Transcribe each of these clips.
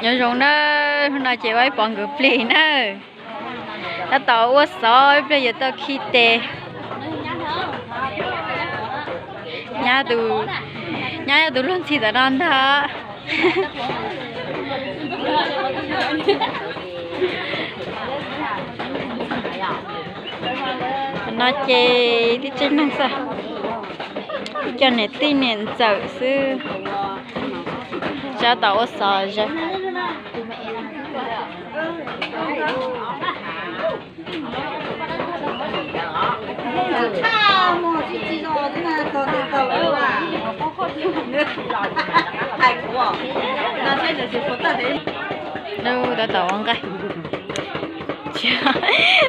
Nyob zoo nawb, hnub no ces ua ib pov nkawd plig nawb. Tab tom ua xov ib pliag yuav tau khi tes. Nyab tus, nyab yog tus luag ntxhi tom no ntag. No ces tib tsev neeg xwb, cov niam tij niam ntxawm xwb, tab tom ua xov zog. Tab tom ua nqaij,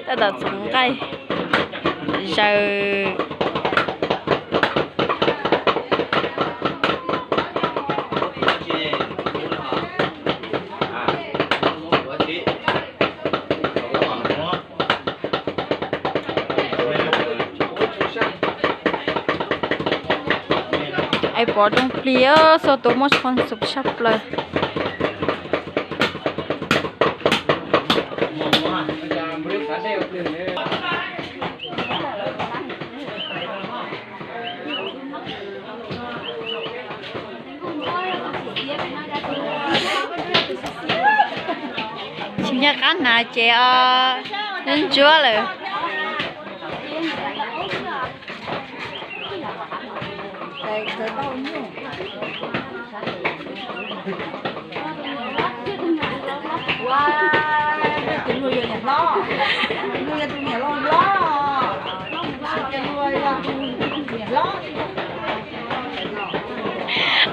tab tom txhoov nqaij zaws. Ib pov rooj plig, xov tooj muaj sponsor tshaj plaws. Tsis nco qab hnav ces ntsuab lawm.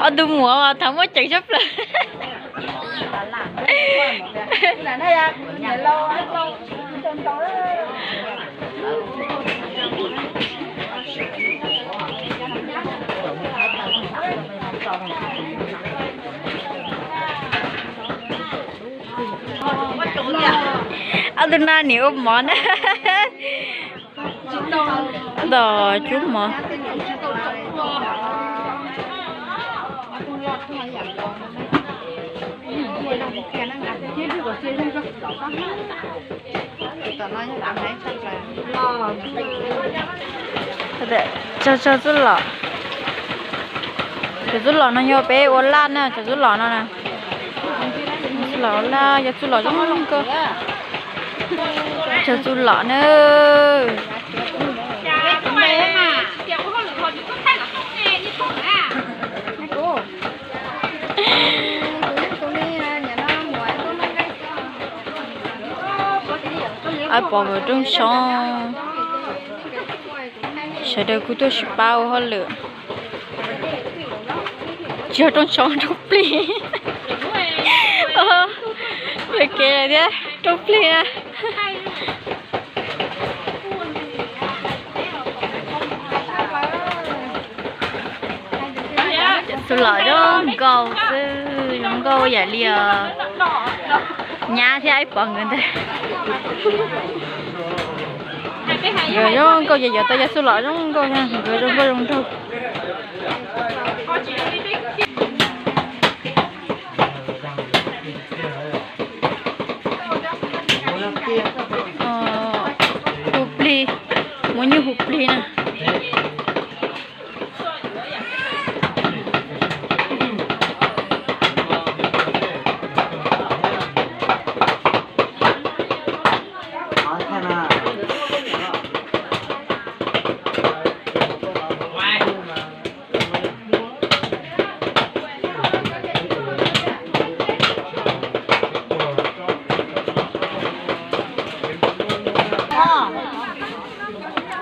Ob tug muam mas thaum muab ceev tshaj plaws. Ob tug no niam ua mov na. Tom cub mov. Tso tso txuj lom, cov txuj lom no yog peb ua laj na, cov txuj lom no na. Txuj lom ua laj yog txuj lom zoo nkauj. Cov txuj lom na. Ib pov nkawd rooj tshoob, sawv daws kuj tuaj sib pab ua hauj lwm. Tsis yog rooj tshoob, rooj plig. Ua kev lawm thiab, rooj plig na. Txuj lom zoo nkauj xwb, zoo nkauj yam li os nyab thiab ib pov nkawd ntag. Nkawd zoo nkauj ces yuav tau yog txuj lom zoo nkauj, nkawd zoo nkauj zoo nraug. Hu plig, muab nyuj hu plig na.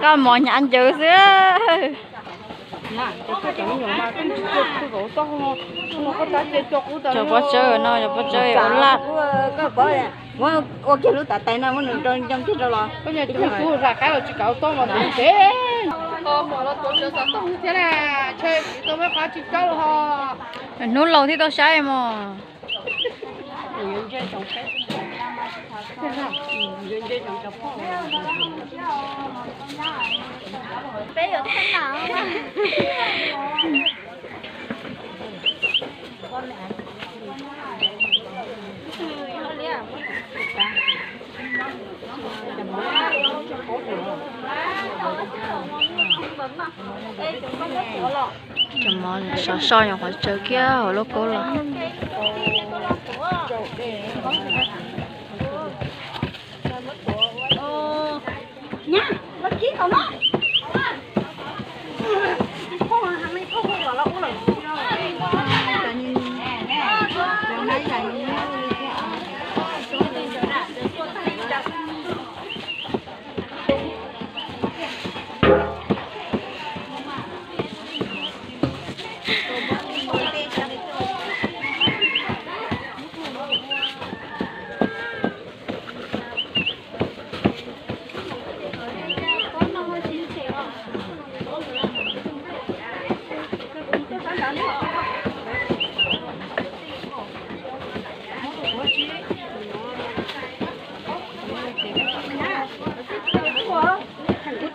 Koj mov hnyav ncaws xwb. Cov pob tsawb no, cov pob tsawb ua laj. Ua kiag lub tav tais no muab nws rau ncoo kiag rau los. Hnub laus thiaj tau saib mog. Cov mov sov so nyuam qhuav tsawv kiag hauv lub koob los.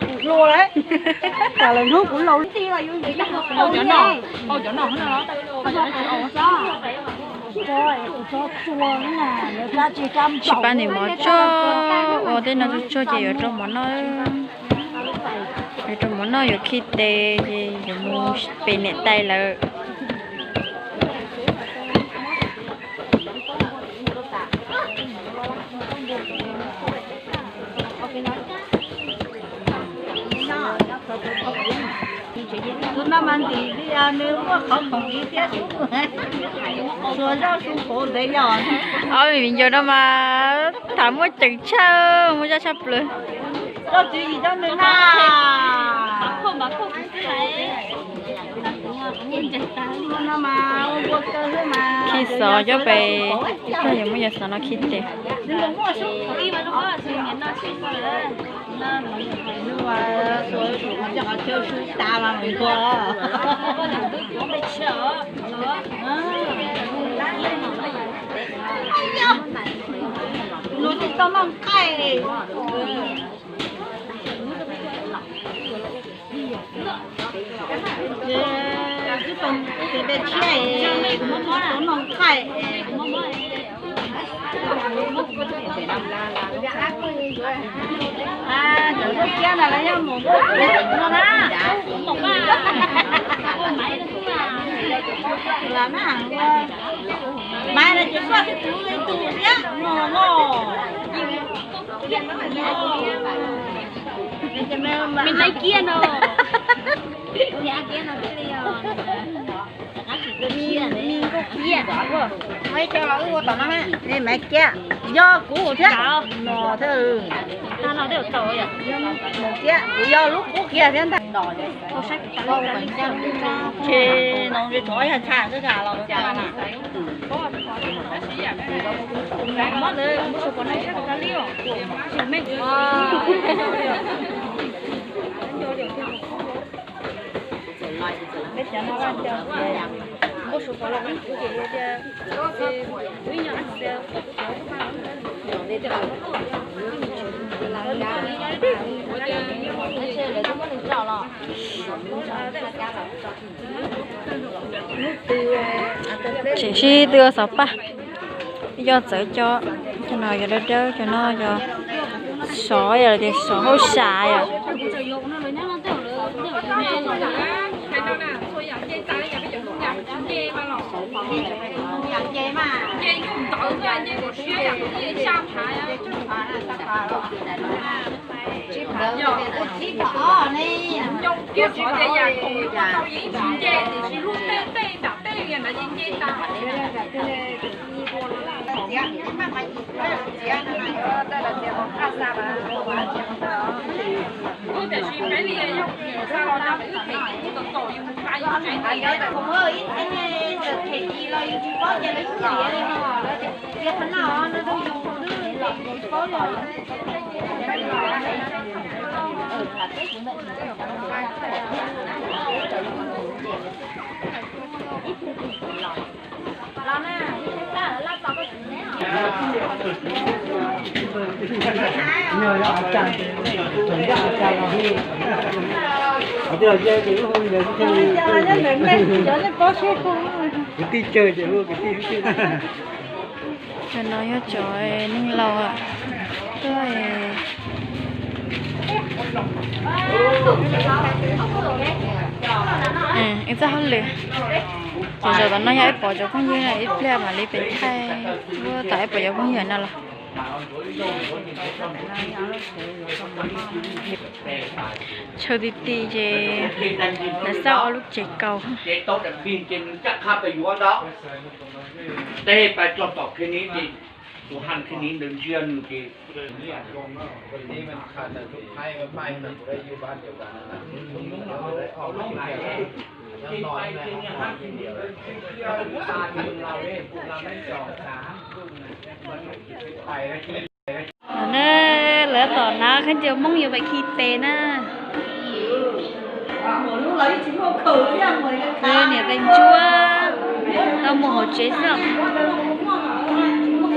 Kuv hluas lawm, tas lawm hnub kuv laus ti los yuav cov no, cov no. Tsis pab nws mov tsuag, ua tej no tsuag tsuag ces yuav rau mov noj. Yuav rau mov noj yuav khi tes ces yuav mus pem niam tais lawm. Tus no mas ntim li nws muaj qhov khoom ntxiv thiab xwb. Suav zaub su qhuav ntev yog. Ob viv ncaus no mas tham muaj ceem tshaj, muaj zaj tshaj plaws. Txoj tswv yim rau nws na. Khi xov cov pem, ib pliag yuav muab cov xov no khi tes. Nws tsis tau noj nqaij. Twb tau tes npe tshiab es kuv muab tub tau noj nqaij. Cov lub kiab ntawd lawv yeej mus no na. Lam na, mas no ces kuv tus thiab no no. Me nai kiab no. Me nkauj kiab. Maiv kiab, yog kuv thiab no thiab. Mus kiab, kuv yog lub qub kiag thiab ntag. Ces no tov yog tshaj xwb los. Tseem sib tw xov paj, yog txawv cov, cov no yog dawb dawb, cov no yog sov, yog tias sov hauj sam yom. Kwv tij tsawg ces hu kwv tij. Cov no yog cov neeg laus, Ib txoj hauj lwm, ces zaum no yog Aib Pov cov phooj ywg no, ib pliag mam li pem thaij ua tom Aib Pov cov phooj ywg no los. Tshaw ti ti ces lawv xauj ua lub tsev kaus. Lawv tom nav khaub ncaws Hmoob yuav pais khi tes na. Niam tais ntsuab tau mus hauv tsev xwb.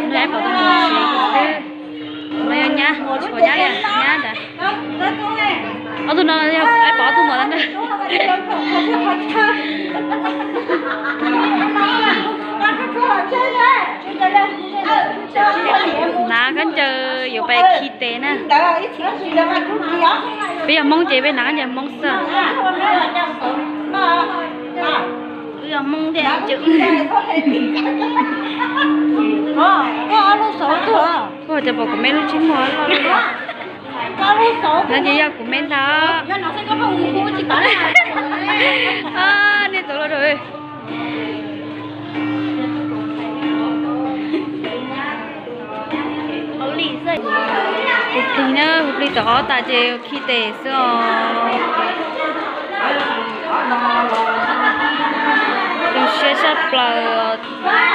Nws Aib Pov tau mus hauv tsev xwb. No yog nyab, tsis pom nyab li, nyab ntawd. Ob tug no yog Aib Pov ob tug muam ntag. Nav khaub ncaws yuav pais khi tes na. Peb yog Hmoob ces peb nav khaub ncaws Hmoob xwb. Wb yog Hmoob thiaj. Koj cov pom kuv me lub tsib muag loj li. No ces yog kuv me ntag. Nej tus loj rau. Hu plig na, hu plig tom ob tas ces khi tes xwb os. Zoo siab tshaj plaws,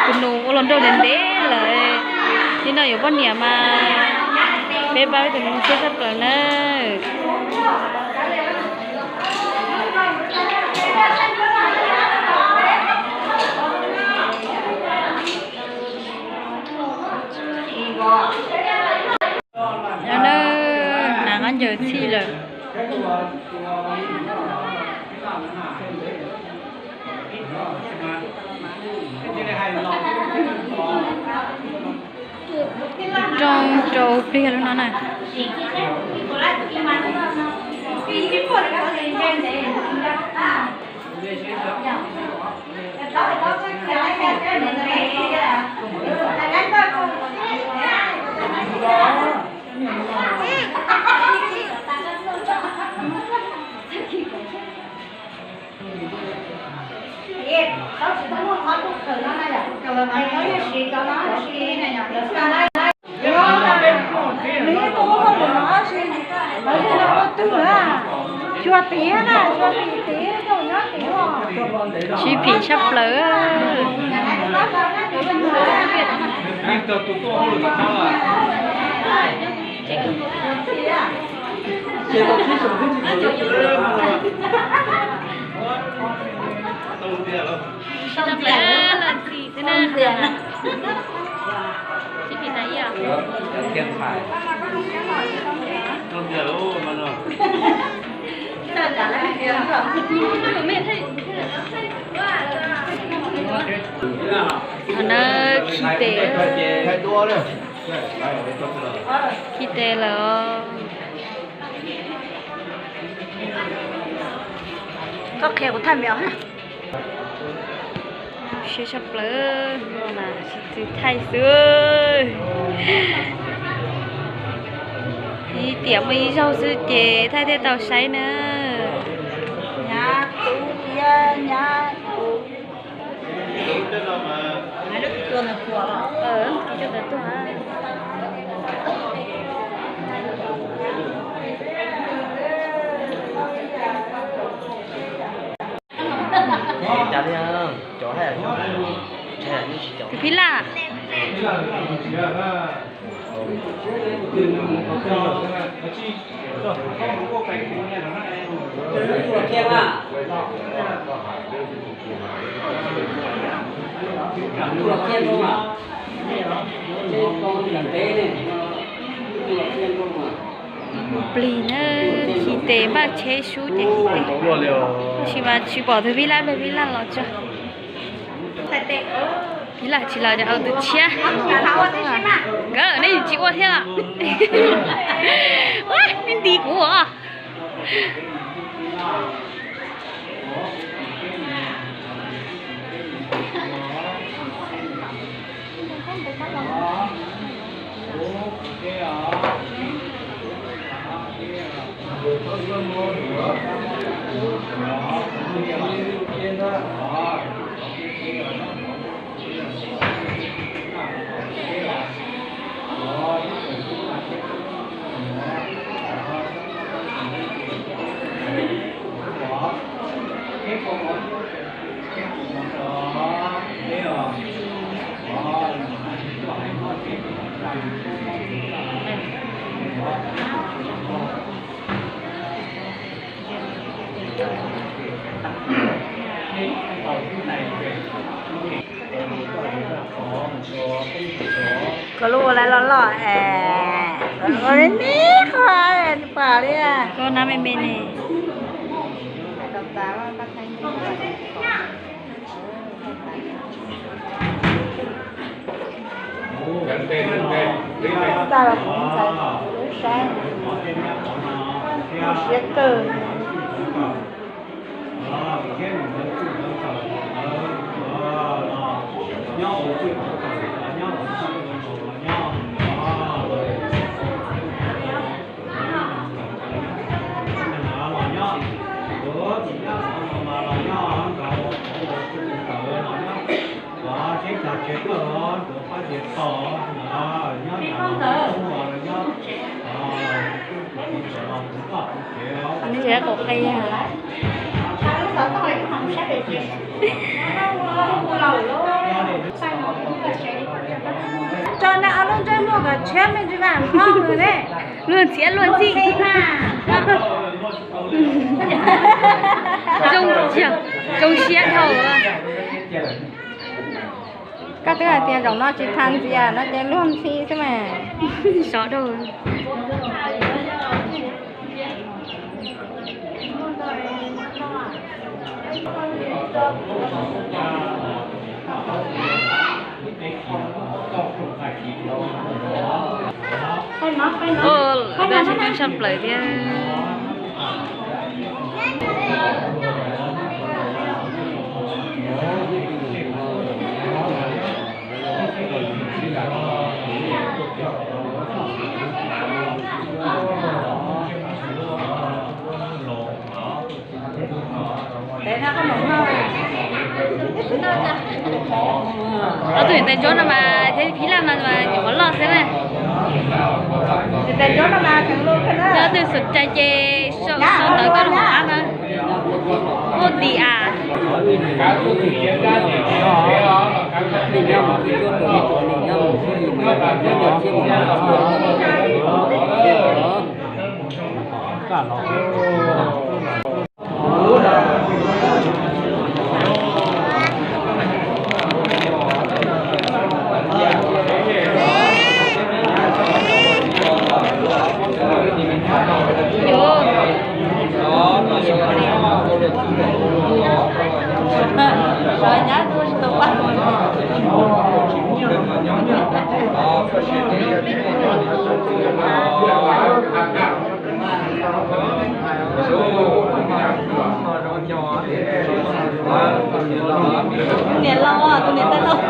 kuv nus ua los nraug ntev ntev lawm, nim no yuav poj niam mas peb pab ib tug zoo siab tshaj plaws nawb. Nav khaub ncaws txhij lawm. Rooj rau pliag lub no na. Sib phim tshaj plaws. Thaum no khi tes, khi tes lawm. Koj qhia kuv thaij me os. Siab tshaj plaws, no mas tsis txwv thaij xwb. Ib tiam muaj ib zaug xwb ces thaij thiaj tau saib na. Nyab tub thiab nyab tub. Tus phib laj. Mus plig na, khi tes npaj tsheb sub ces khi tes. Tab sis mas tsis pom tus phib laj, tus phib laj los tso. Ib lam tsis los ces tus tshiab. Nkawd nej tsis ua thiab los? Ua, nej nti kuv os. Koj lub ua lawv loj loj es, koj ua li neb qhov nws pom li. Koj nab me me ne. Txaj los kuv ntxhais lub saib, siab kawg. Tso na, ob lub ntsej muag kom tshiab me ntsis na, nphob mus ne. Luag ntxhiab luag ntxhib. Zoo, zoo siab dhau. Koj twb hais tias zaum no tsis tha ntxias no ces luag ntxhi xwb mas. Sov dhau. Ua, lawv tsis tau tshaj plaws thiab. Ob tug niam tais ntsuab no mas thiab phib laj mas nyuam qhuav loj xwb na. Yog leej twg xom cai ces sau ntawv tuaj rau hauv app na. Muaj di as. Niam laus, tus niam tais laus.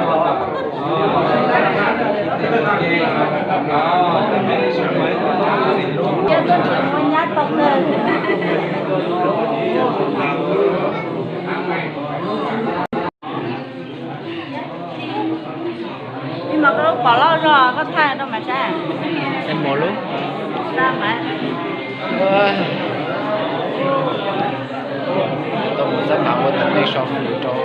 Yog tuaj tseem muaj nyab tau kawg. Ib mas koj lub pom loj zog koj thaij rau mas saib. Es mos lub. Tau mus xab mam ua tau nej so fwm rau.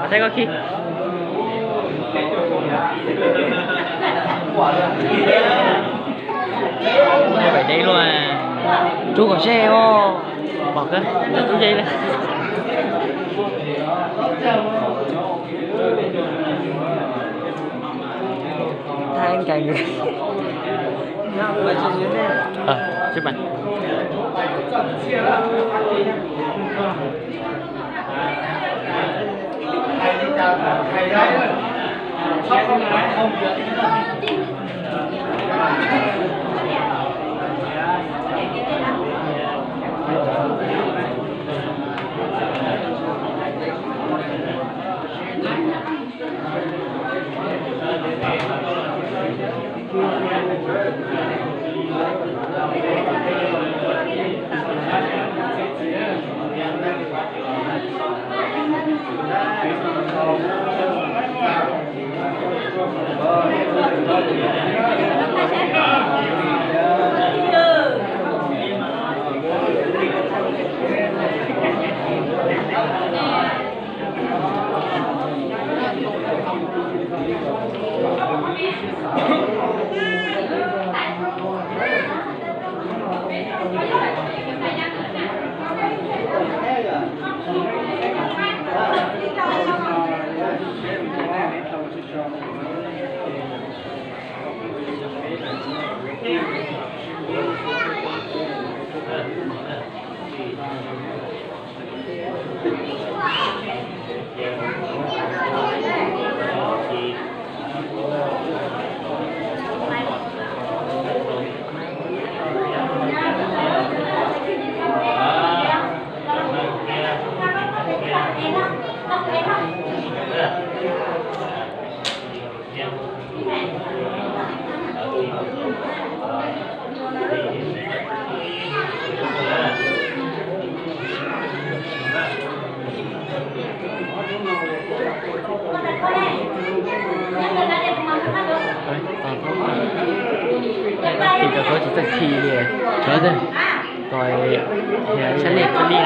Saib koj khi. Pais deb luaj. Rub kom seb os. Pom kawg, rub seb li. Thaib nkees. Xib Pais. Tsis tau tsis txawj khi li. Cov tag, tau sab nej koj li.